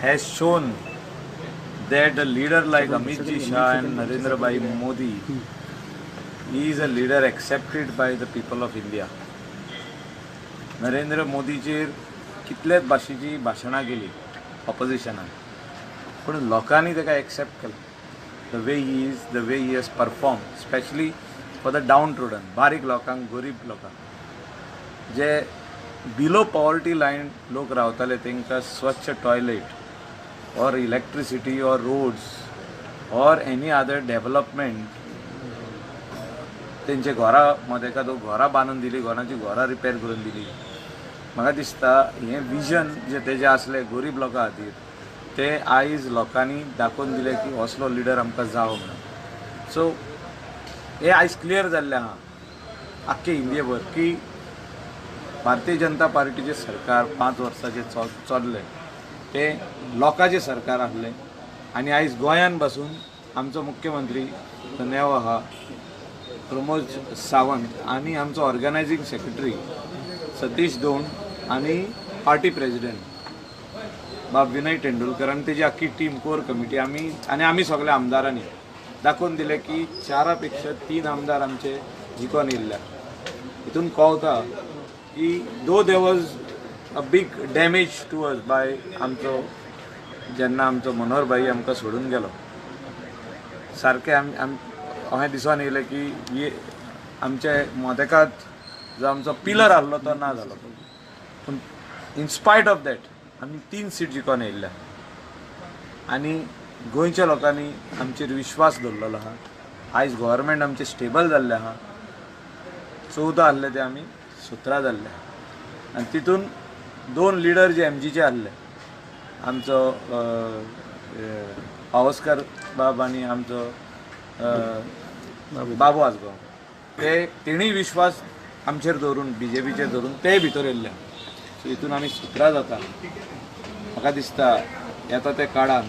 has shown that a leader like Amit Ji Shah and Narendra Bhai Modi is a leader accepted by the people of India. Narendra मोदीचेर कितलेच भाशेची भाशणां केली ऑपोजिशनान, पूण लोकांनी ताका accept केलें. The way he is, the way he has perform, specially for the downtrodden, बारीक लोकांक, गरीब लोकांक, जे बिलो पॉवर्टी लायन लोक रावताले, तांकां स्वच्छ toilet or electricity or roads or any other development, तेंचे घरां मदेका तो घरां बांदून दिली, घरांची घरां रिपेर करून दिली. म्हाका दिसता हें विजन जें तेजें आसलें गरीब लोकां खातीर, तें आयज लोकांनी दाखोवन दिलें की असलो लिडर आमकां जावो म्हणून. सो हें आयज क्लियर जाल्लें आहा आख्खे इंडियेभर की भारतीय जनता पार्टीचें सरकार 5 वर्सांचें चल्लें तें लोकांचें सरकार आसलें. आनी आयज गोंयान बसून आमचो मुख्यमंत्री नेवो आहा प्रमोद सावंत आनी आमचो ऑर्गनायझींग सेक्रेटरी सतीश दवंड आनी पार्टी प्रेजिडेंट बाब विनय तेंडुलकर आनी तेजी आख्खी टीम, कोर कमिटी, आमी आनी आमी सगल्या आमदारांनी दाखोवन दिलें की चारा पेक्षा तीन आमदार आमचे जिखोन येयल्ले. हितून कळता की though there was a big damage to us by आमचो जेन्ना आमचो मनोहर भाई आमकां सोडून गेलो, सारकें आम आम अशें दिसोन येयलें की हे आमचे मदेकात जो आमचो पिलर आहलो तो ना जालो. पूण इन स्पायट ऑफ that आमी तीन सीट जिखोन येयल्ले आनी गोंयच्या लोकांनी आमचेर विश्वास दवरलेलो आहा. आयज गव्हर्मेंट आमचें स्टेबल जाल्लें आहा. 14 आहले ते आमी 17 जाल्ले आनी तितून दोन लिडर जे एमजीचे आहले, आमचो पावसकर बाब आनी आमचो बाबू आजगांव, ते तेणी विश्वास आमचेर दवरून, बीजेपीचेर दवरून ते भितर येयल्ले. सो हितून आमी 17 जाता. म्हाका दिसता येता ते काळान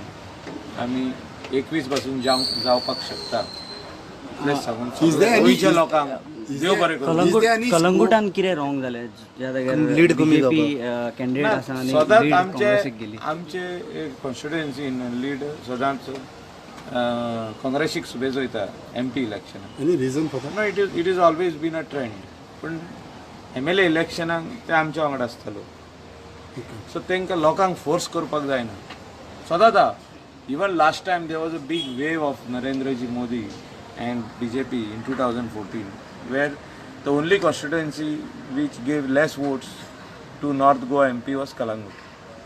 आमी 21 पासून जावपाक शकता. इतलेंच सांगून गोंयच्या लोकांक देव बरें करूं. कलंगूटान कितें रॉंग जालें ज्या जाग्यार लीड कमी? बीजेपी कॅन्डिडेट आसा आनी सदांच लीड आमचे काँग्रेसीक गेली? आमचे कॉन्स्टिट्युएन्सीन लीड सदांच काँग्रेसीक सुबेज वयता MP इलेक्शनाक. Any reason for that? No, it is always been a trend, पूण एमएलए इलेक्शनाक ते आमच्या वांगडा आसतालो. सो तांकां लोकांक फोर्स करपाक जायना. सदांच, even last time there was a big wave of Narendraji Modi and BJP in 2014, where the only constituency which gave less votes to North Goa MP was Calangute.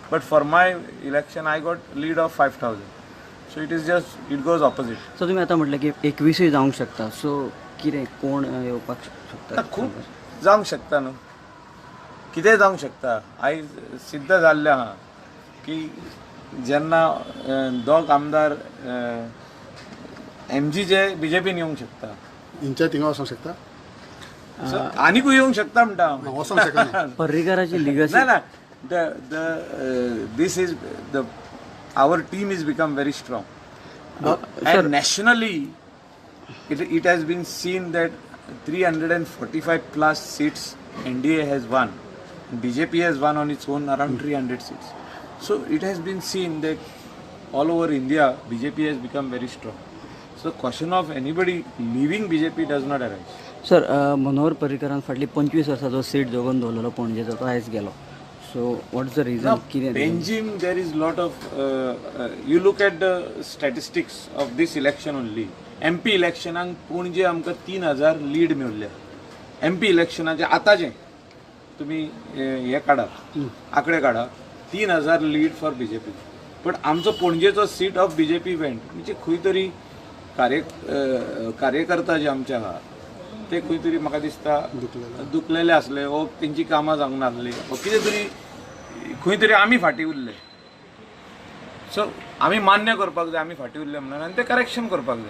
But for my election, I got lead of 5,000. So it is just, it goes opposite. So तुमी आतां म्हटलें की 21ूय जावंक शकता. So कितें, कोण येवपाक शकता? खूब जावंक शकता न्हू, कितेंय जावंक शकता. आयज सिद्ध जाल्लें आहा की जेन्ना दोग आमदार एमजीचे बीजेपीन येवंक शकता. इंचार्ज थिंगा वचोंक शकता? So, आनिकूय येवंक शकता म्हणटा हांव. वचोंक शकना. पर्रीकाराची लिगसी ना ना, the this is the our team is become very strong and nationally it has been seen that 345 plus seats NDA has won. BJP has won on its own around 300 seats. So it has been seen that all over India BJP has become very strong. So the question of anybody leaving BJP does not arise. Sir, Manohar पर्रीकरान फाटली 25 वर्सां जो seat जगोवन दवरलेलो पणजेचो, तो आयज गेलो. So what is the reason, कितें? Panjim, there is lot of. You look at the statistics of this election only. MP इलेक्शनाक Panaji आमकां 3000 lead मेळ्ळ्या. MP इलेक्शनाचे आतांचे तुमी हे काडा, आंकडे काडा, 3000 लीड फॉर बीजेपी. पण आमचो पणजेचो seat of BJP went, म्हणजे खंय तरी कार्यकर्ता जे आमचे आहा ते खंय तरी म्हाका दिसता दुखलेले आसले वो तेंची कामां जावंक नासली वो कितें तरी, खंय तरी आमी फाटीं उरले. सो आमी मान्य करपाक जाय आमी फाटीं उरले म्हणून आनी तें करेक्शन करपाक जाय.